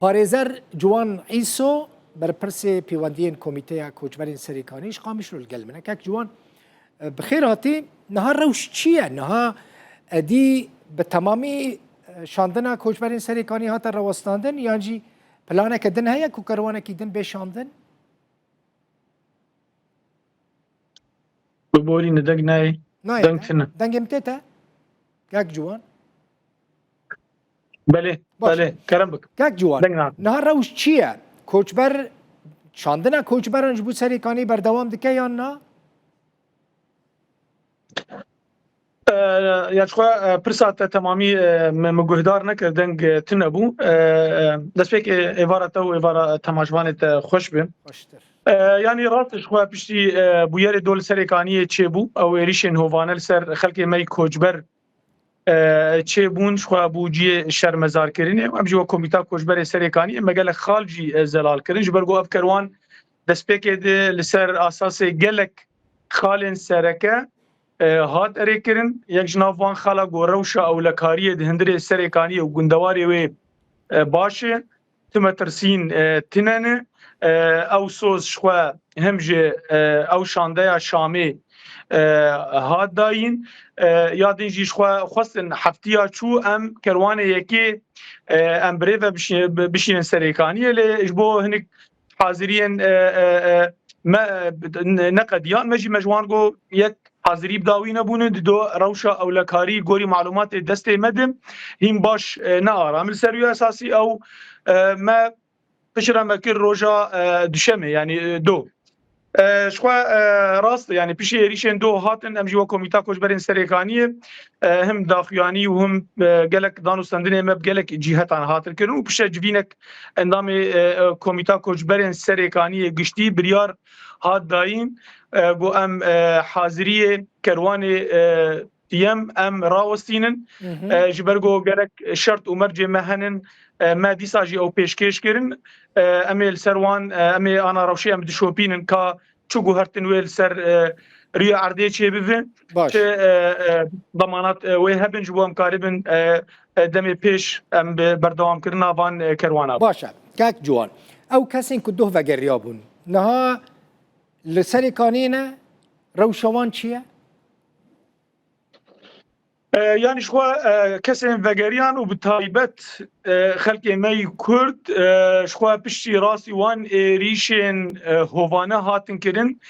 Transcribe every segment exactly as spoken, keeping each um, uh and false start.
Parêzer Ciwan Îso, berpirsê pêwendiyên Komîteya Koçberên Serêkanî ji Qamişlo li gel min e. Kek Ciwan, e, bi xêr hatî. Niha rewş çi ye? Niha êdî bi temamî, e, şandina koçberên serêkanî hate rewestandin, yan jî planeke din heye ku kerwanekî din bê şandin? Bi borî ne deng nayê. Nayê Deng te? Tine. Dengê min tê te? Kek Ciwan. Belê, Baş. Belê. Kerem bik. Kek Ciwan, Deng nayê. Niha rewş çi ye? Koçber, şandina koçberan ji bo serêkanî berdewam dike yan na? Ee, ya ji xwe, e, pirsa te temamî, e, me, me guhdar nekir, deng, e, tune bû. E, e, destpêkê êvara te û êvara temaşvanê te xweş be. Xweştir. E, yanî rast ji xwe piştî, e, bûyerê do li Serêkaniyê çêbû, ew êrîşên hovane li ser xelkê me yî koçber, e, çêbûn, ji xwe bû cihê şermezarkirinê. Em jî wek Komîta Koçberê Serêkaniyê me gelek xal jî, e, zelal kirin. Ji ber ku ev kerwan destpêkê de li ser asasê gelek xalên sereke, e, hat erêkirin. Yek ji nav van xala ku rewşa ewlekariyê di hundirê Serêkaniyê û gundewarê wê, e, baş e. Ti metirsîn, e, tine ne. E, ew soz ji xwe him ji, e, ew şandeya Şamê, e, hat dayîn. E, ya din jî ji xwe xwestin heftiya çû em kerwanê yekê, e, em bi rê ve bişî-, bi-, bişînin Serêkaniyê, lê ji bo hinik haziriyên, e, e, e, me, e, ne-, neqediyan, me jî me ji wan got yek hazirî bi dawî nebûne, di do rewşa ewlekarî gorî malûmatê destê me de hîn baş, e, ne aram. Li ser wî esasî ew, e, me piştre me kir roja, e, duşemê, yanî, e, do. E, ji xwe, e, rast e, yanî piştî êrîşên do hatin, em jî wek Komîta Koçberên Serêkaniyê, e, him daxuyanî û him, e, gelek dan û stendinê me bi gelek cîhetan hatin kirin û piştre civînek endamê, e, e, Komîta Koçberên Serêkaniyê giştî biryar hat dayîn, e, ku em, e, haziriyê kerwanê, e, yem em rawestînin. Hı hı. E, ji ber ku gerek şert û mercê me henin, e, me dîsa jî ew pêşkêş kirin. E, em ê li ser wan, e, em ê ana rewşê em dişopînin ka çi guhertin wê li ser, e, rûyê erdê çêbibe, Baş. çi, e, e, demanat, e, wê hebin ji bo em karibin, e, e, demê pêş em bi berdewamkirina van, e, kerwana bin. Baş e. Kek Ciwan, ew kesên ku doh vegeriya bûn, niha li Serêkaniyê ne, rewşa wan çi ye? E, yanî ji xwe, e, kesên vegeriyan û bi taybet, e, xelkê me yî Kurd, e, ji xwe piştî rastî wan êrîşên, e, hovane hatin kirin,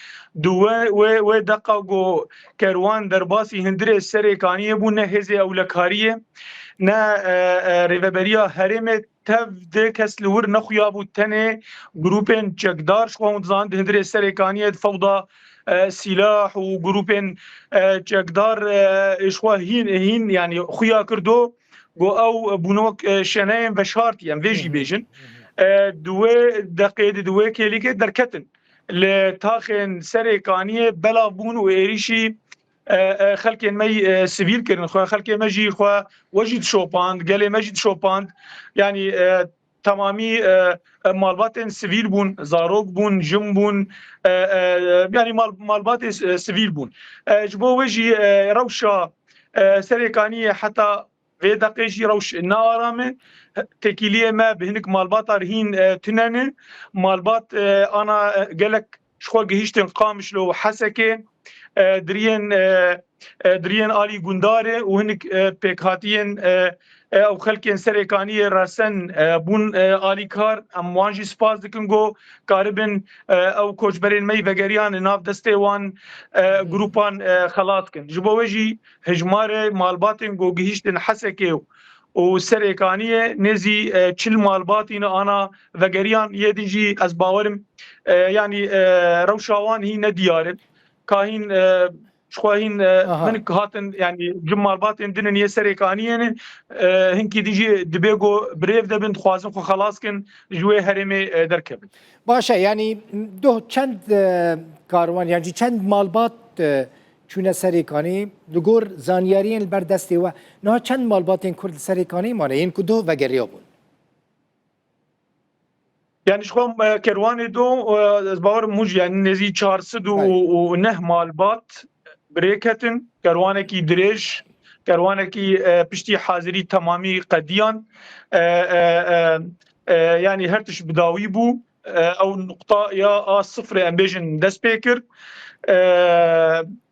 di we, wê, wê deqa ku kerwan derbasî hundirê Serêkaniyê bû, ne hêzê ewlekariyê, ne, e, e, rêveberiya herêmê, tev de kes li wir nexuyabû, tenê grûpên çekdar, ji xwe hûn dizanin di hundirê Serêkaniyê di fewda, e, sîlah û grûpên, e, çekdar, e, ji xwe hîn, hîn, yanî xuya kirdo, got ew bûne wek, e, şeneyên veşartî, em vê jî Hı hı. bêjin. Hı hı. E, di wê deqê de, di wê kêlîkê derketin. Li taxên Serêkaniyê belav bûn û êrîşî, e, e, xelkên me yî, e, sivîl kirin. Xwe, xelkê me jî xwe we jî dişopand, gelê me jî dişopand. Yanî, e, temamî, e, e, malbatên sivîl bûn, zarok bûn, jin bûn, e, e, e, yanî mal-, malbatê s-, e, sivîl bûn. E, ji bo wê jî, e, rewşa, e, Serêkaniyê heta vê deqê jî rewş ne aram e. Têkiliyê me bi hinik malbata re hîn, e, tune ne. Malbat, e, ana, e, gelek ji xwe gihiştin Qamişlo û Hesekê, e, diriyên, e, e, diriyên alî Gundarê û hinik, e, pêkhatiyên, e, e, ew xelkên Serêkaniyê resen, e, bûn, e, alîkar. Em wan jî spas dikin ku karibin, e, ew koçberên me yî vegeriyan li nav destê wan, e, Hı. grûpan, e, xelas kin. Ji bo wê jî hejmarê malbatên ku gihiştin Hesekê û Serêkaniyê nêzî, e, çil malbatî ne ana vegeriyan, yê din jî ez bawerim, e, yanî, e, rewşa wan hîn ne diyar in. Ka hîn, e, ji xwe hîn, e, Aha. hinek hatin, yanî cim malbatên din in yê Serêkaniyê ne, e, hinkî din jî dibê ku birêv de bin, dixwazin xwe xelas kin, ji wê herêmê, e, derkevin. Baş e, yanî doh çend, e, karwan, yan jî çend malbat, e, çûne Serêkanî, li gor zanyariyên li ber destê we, niha çend malbatên Kurd li Serêkanî mane, yên ku doh vegeriya bûn? Yanî ji xwe, e, kerwanê do, e, ez bawerim hûn jî, yanî nêzî çar sed û neh malbat bi rê ketin. Kerwanekî dirêj, kerwanekî, e, piştî hazirî temamî qediyan. E, e, e, E, yanî her tişt bi dawî bû. E, ew nuqta ya a sifrê em bêjin dest pê kir. E,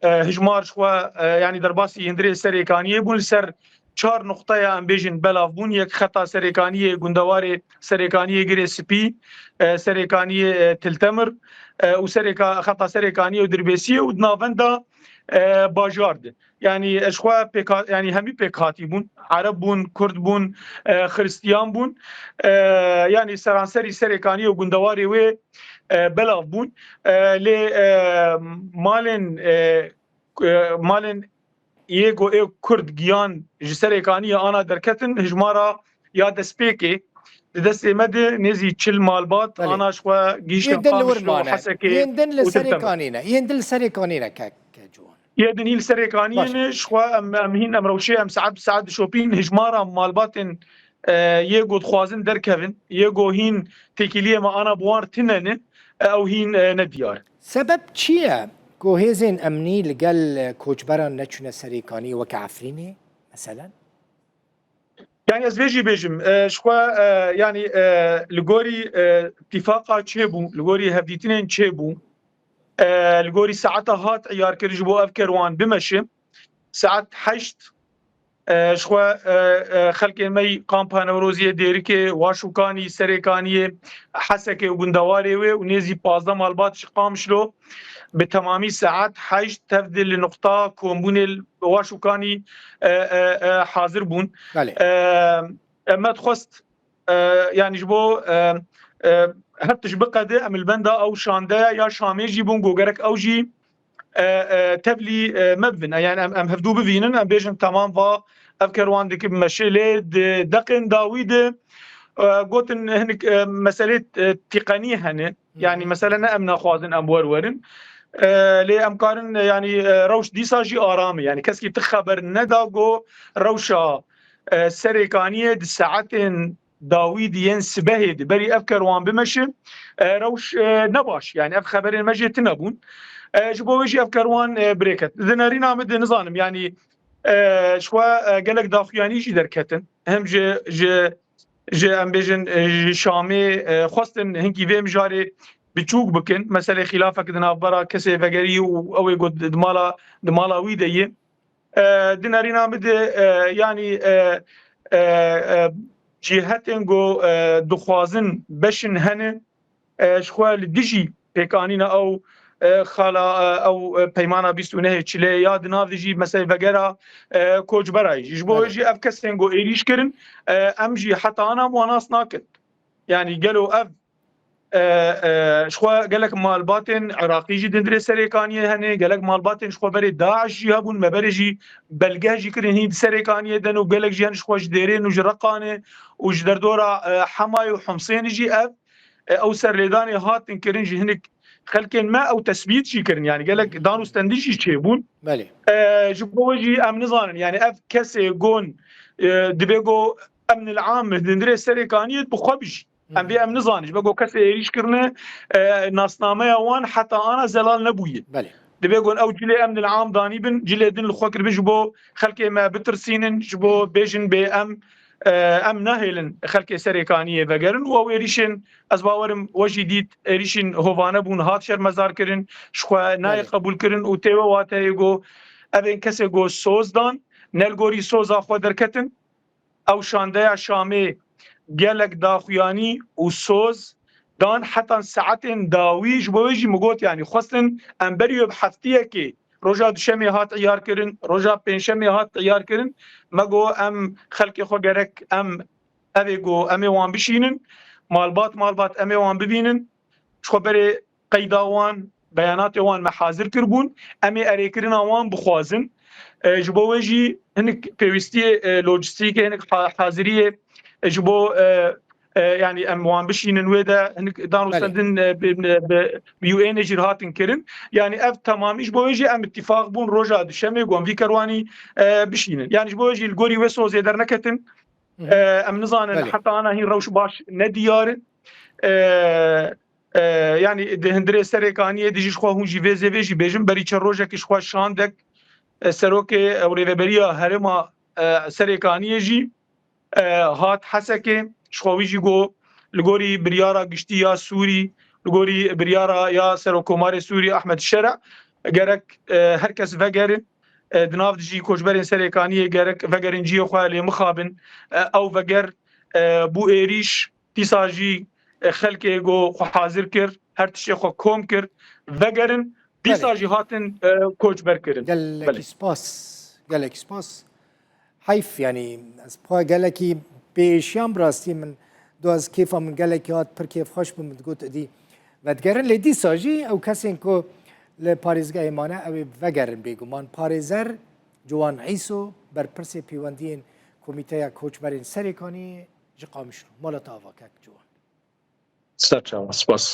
e, hijmar ji xwe, e, yanî derbasî hundirê Serêkaniyê bûn, li ser çar nuqteya em bêjin belav bûn. Yek xeta Serêkaniyê, gundewarê Serêkaniyê Girê Spî, e, Serêkaniyê, e, Tiltemir, e, û Serêka-, xeta Serêkaniyê û Dirbêsiyê û di navenda, e, bajar de. Yanî, e, ji xwe pêka-, yanî hemî pêkhatî bûn. Ereb bûn, Kurd bûn, e, Xiristiyan bûn. E, yanî seranserî Serêkaniyê û gundewarê wê, e, belav bûn. E, lê, e, malên, e, e, malên yê ku ê Kurd giyan ji Serêkaniyê ana derketin, hijmara ya destpêkê di destê me de nêzî çil malbat Belê. ana ji xwe gihîştin Yên din li wir Qamişlo, mane. Hesekê Yên din li û Til Temir. Serêkanî ne. Yên din li Serêkanî ne kek, kek ciwan. Yê din hî li Serêkaniyê Baş. ne, ji xwe em, em hîn em rewşê em saet bi saet dişopîn, hijmara malbatên, e, yê ku dixwazin derkevin, yê ku hîn têkiliyê me ana bi wan re tune ne, e, ew hîn, e, ne diyar. Sebeb çi ye ku hêzên emnî li gel, e, koçberan neçûne Serêkanî weke Efrînê, meselen? Yani ez vê jî bêjim, e, ji xwe, e, yani, e, li gorî, e, tîfaqa çêbû, li gorî hevdîtinên çêbû, e, li gorî saeta hat eyar kir ji bo ev kerwan bimeşe. Saet heşt, e, ji xwe, e, e, xelkên me yî Kampa Newroziyê, Dêrikê, Waşûkanî, Serêkaniyê, Hesekê û gundewarê wê û nêzî pazdeh malbat ji Qamişlo bi temamî saet heşt tev de li nuqta kombûnê li Waşûkanî, e, e, e, hazir bûn. Belê. E, e, me dixwest, e, yani ji bo, e, e, her tişt biqede, em li benda ew şandeya ya Şamê jî bûn, ku gerek ew jî, e, e, tevlî, e, me bibin. E, yani em, em hevdû bivînin, em bêjin, temam, va ev kerwan dikin meşê, lê di deqên dawî de, e, gotin hinik, e, meselê, e, tîqenî hene. Yani Hı hı. mesele ne em naxwazin em wer werin. E, lê em karin, e, yani, e, rewş dîsa jî aram e. Yani keskî ti xeber neda ku rewşa, e, Serêkaniyê di saetên dawî di yên sibehê di berî ev kerwan bimeşe, e, rewş, e, ne baş. Yani ev xeberên me jê tune bûn. E, ji bo wê jî ev kerwan, e, birêket. Di nerîna min de nizanim, yani, e, ji xwe, e, gelek daxuyanî jî derketin. Hem ji, ji, ji, em bêjin, e, ji Şamê, e, xwestin hinkî vê mijarê biçûk bikin. Meselê xîlafek di navbera kesê vegerî û ew ê ku di mala, di mala wî de ye. E, di nerîna min de, e, yanî, e, e, e, cîhetên ku, e, dixwazin beşin hene, e, ji xwe li dijî pêkanîna ew, e, xala, e, ew, e, peymana bîst û nehê çilê ya di nav de jî meselê vegera, e, koçberayî jî. Ji bo wê Belê. jî ev kesên ku êrîş kirin, e, em jî heta ana wan nas nakin. Yani gelo ev, e, e, ji xwe gelek malbatên Iraqî jî di hundirê Serêkaniyê hene, gelek malbatên ji xwe berê DAIŞ jî hebûn, me berê jî belge jî kirin hîn di Serêkaniyê de ne û gelek jî hene ji xwe ji Dêrê ne û ji Reqa ne û ji derdora, e, Hemayê û Himsê ne jî ev, e, ew serlêdanê hatin kirin ji hinik xelkên me, ew tesbît jî kirin. Yani gelek dan û stendî jî çêbûn. Belê. E, ji bo wê jî em nizanin. Yani ev kesê gon, e, dibê go emnil am di hundirê Serêkaniyê bi xwe bijî. Em vê em nizanin. Ji bo kesê êrîş kirine, e, nasnameya wan heta ana zelal nebûye. Belê. Dibê gon ew cilê emnil am danî bin, cilê din li xwe kiribin ji bo xelkê me bitirsînin, ji bo bêjin bê em, e, em nahêlin xelkê Serêkaniyê vegerin û ew êrîşên, ez bawerim we jî dît, êrîşên hovane bûn, hat şermezar kirin, ji xwe nayê Belê. qebûl kirin û tê we wateyê go evên kesê go soz dan, ne li gorî soza xwe derketin. Ew şandeya Şamê gelek daxuyanî û soz dan hetan saetên dawî, ji bo wê jî min got, yanî xwestin em berî wê bi heftiyekê, roja duşemê hat iyar kirin, roja pêncşemê hat iyar kirin, me got em xelkê xwe gerek em evê got em ê wan bişînin, malbat malbat em ê wan bibînin, ji xwe berê qeyda wan, beyanatê wan me hazir kiribûn. Em ê erêkirina wan bixwazin. E, ji bo wê jî hinik pêwîstiyê, e, lojistîkê, hinik ha-, haziriyê, e, ji bo, e, e, yanî em wan bişînin wê de, hinik dan û Belê. stendin, e, bi, bi, bi U N jî hatin kirin. Yanî ev temamî ji bo wê jî em îtîfaq bûn roja duşemê gon vî kerwanî, e, bişînin. Yanî ji bo wê jî li gorî wê sozê derneketin. Hı hı. E, em nizanin Belê. heta ana hîn rewş baş nediyar in. E, e, yanî di hundirê Serêkaniyê dijî ji xwe hûn jî vê zêvê jî bêjin, berî çend rojekî ji xwe şandek, e, serokê ew rêveberiya herêma, e, Serêkaniyê jî, e, hat Hesekê, ji xwe wî jî got, li gorî biryara giştî ya Sûrî, li gorî biryara ya Serokkomarê Sûrî Ahmed Şera, gerek e, her kes vegerin. E, di nav dijî koçberên Serêkaniyê gerek vegerin cihê xwe lê mixabin. E, ew veger e, bû êrîş, dîsa jî e, xelkê ku xwe hazir kir, her tiştê xwe kom kir, vegerin, dîsa Belê. jî hatin e, koçber kirin. Gelekî Belê. spas. Gelekî spas. Heyf, yanî ez pa gelekî pêşiyan bi rastî min do ez kêfa min gelekî hat, pir kêfxweş bûm, min digot, êdî vedigerin. Lê dîsa jî ew kesên ku li parêzgehê mane, ew ê vegerin bêguman. Parêzer Ciwan Îso, berpirsê pêwendiyên Komîteya Koçberên Serêkaniyê ji Qamişlo. Mala te ava, kek Ciwan. Serçava, spas.